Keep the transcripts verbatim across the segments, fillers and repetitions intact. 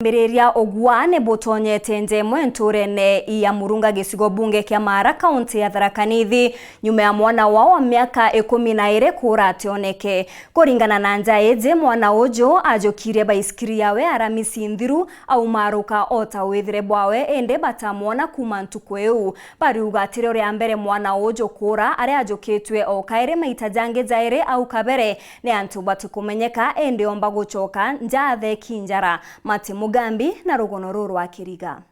Mbiriria ugwa ni butonyete nja imwe nturene ya Murunga gicigo bunge kia Mara, kaunti ya Tharaka Nithi, nyuma ya mwana wao wa miaka ikumi na iri kuura ationeke. Kuringana na nja iji, mwana uju ajukirie baisikiri yawe Aramisi nthiru, aumaruka o ta withire bwawe, indi batamwona kuuma ntuku iu. Bariuga atiri ria mbere mwana uju kuura, aria ajukitue o kairi maita jangi jairi au kabere, ni antu batikumenyeka, indi omba gucoka nja atheki njara. Mati Mugambi na rugono ruru rwa Kiriga.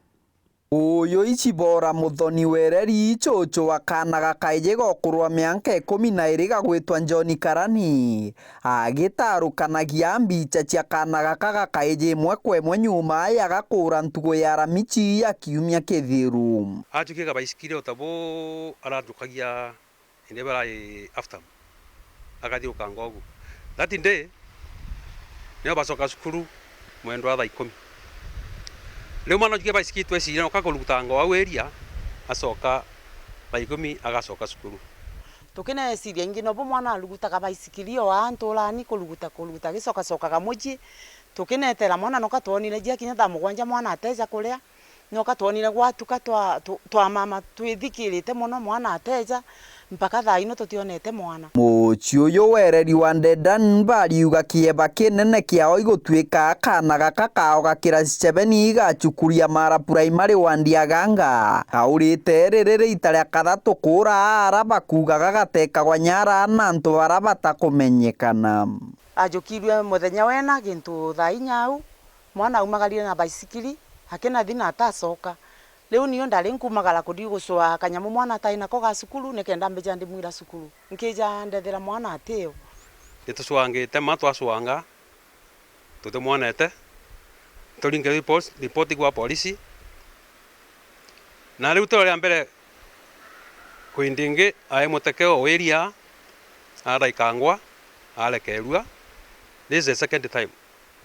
Uyu Ichibora Muthoni Wereri, cucu wa kaana gakaiji ga ukuru wa mianka ikumi na iri gagwitwa John Karani, agitarukanagia mbicha cia kaana gaka gakaiji imwe kwa imwe nyuma ya gakuura ntugu ya Aramichi ya kiumia kithiru. Ajukiega baisikiri o ta bu arajukagia indi barai after, akathiurukanga ugu. That day, nio bacoka cukuru mwendo wa thaa ikumi. Riu mwana ujukia baisikiri tweciria noka kurugutanga au area, acoka thaa ikumi agacoka cukuru. Tukineciria ingi nobu mwana arugutaga baisikiri o aa nturani kuruguta, kuruguta, agicokacokaga mucii. Tukinetera mwana noka twonire jia kinya thaa mugwanja mwana ateja kuria. Noka twonire gwatuka twa, tw-, twamama twithikirite mono, mwana ateja, mpaka thaa ino tutionete mwana. Mucii uyu Wereri wa Dedan bariuga kieba kinene kiao igutwika kaana gaka kao ga kirasi seven ga cukuru ya Mara Primary wa Ndiaganga. Kaurite riri riita ria kathatu kuura ara bakuuga gagatekagwa nyara na antu bara batakumenyekana. Ajukirue muthenya wena gintu thaa inya au, mwana aumagarire na baisikiri, akinathi na atacoka. Riu niu ndari nkumagara kuthi gucwaa kanyamu mwana atai nako ga cukuru, nikenda mbija ndimwira cukuru. Nkija ndethera mwana atio. Nitucwangite ma twacwanga, tutimwonete. Turinge ripoti, ripoti gwa polisi. Na riu tiro ria mbere kwindi ingi ai mutekeo wiria araikangwa, arekerua. This is the second time.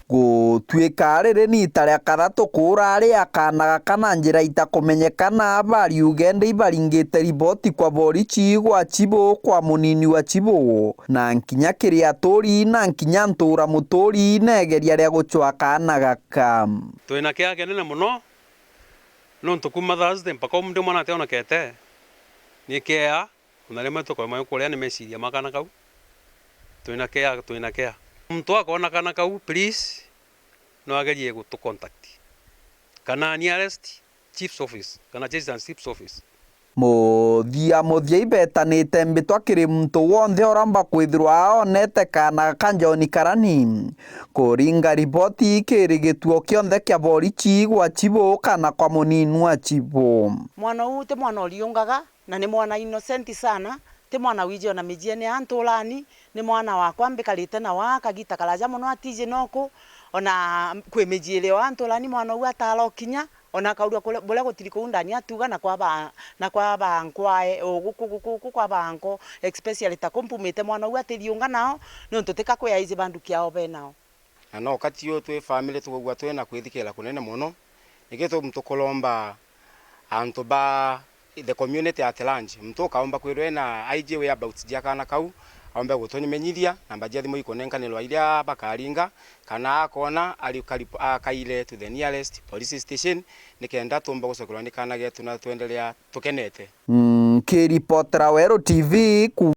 Gutwika riri ni ita ria kathatu kuura ari akaana gaka na njira itakumenyekana, bariuge ndi ibaringite riboti kwa borichi gwa Chibo, kwa munini wa Chibo, na nkinya kiri aturi, na nkinya ntura muturi, na igeria ria gucwa kaana gaka. Twina kiea kinene mono, nontu kuuma Thursday mpaka umunthi mwana ationekete, ni kiea. Ona rimwe tukoima kuria ni meciria ma kaana kau. Twina care, twina care. Muntu akoona kaana kau, please, no agerie gutu contact. Kana nearest chief's office, kana Chiefs and Chiefs office. Muthia muthia ibetanite mbitwa kiri muntu wonthe uromba kwithirwa aonete kaana ka John Karani. Kuringa riboti kiri gituo kionthe kia borichi gwa Chibo kana kwa munini wa Chibo. Mwana uu ti mwana uriungaga, na ni mwana innocent sana, ti mwana wiji ona mijiene ya nturani, ni mwana wakwa mbikarite nao aa kagita karaja mono atiji noku, ona kwi mijiire ya nturani mwana uu atara ukinya, ona akaurua kuria, buria gutiri kuu ndani atuga na kwa ba, na kwa ba nkwae, o guku, guku, guku kwa ba nko, especially ta ku mpumite mwana uu atiriunga nao, niuntu tika kwi aiji ba nduki yao benao. Na no kati uu twi family tukaigua twina kwithikira kunene mono. Niki tu-, tukuromba antu ba the community at large, muntu ukaomba kwirwa ena I G whereabouts jia kaana kau, aombe gutumenyithia, namba jia thimu ikunenkanirwa iria bakaringa, kana akoona ari karibu, akaire to the nearest police station, nikenda tuumba gucokerwa ni kaana getu na twendelea tukenete. Nkiripotera Weru T V ku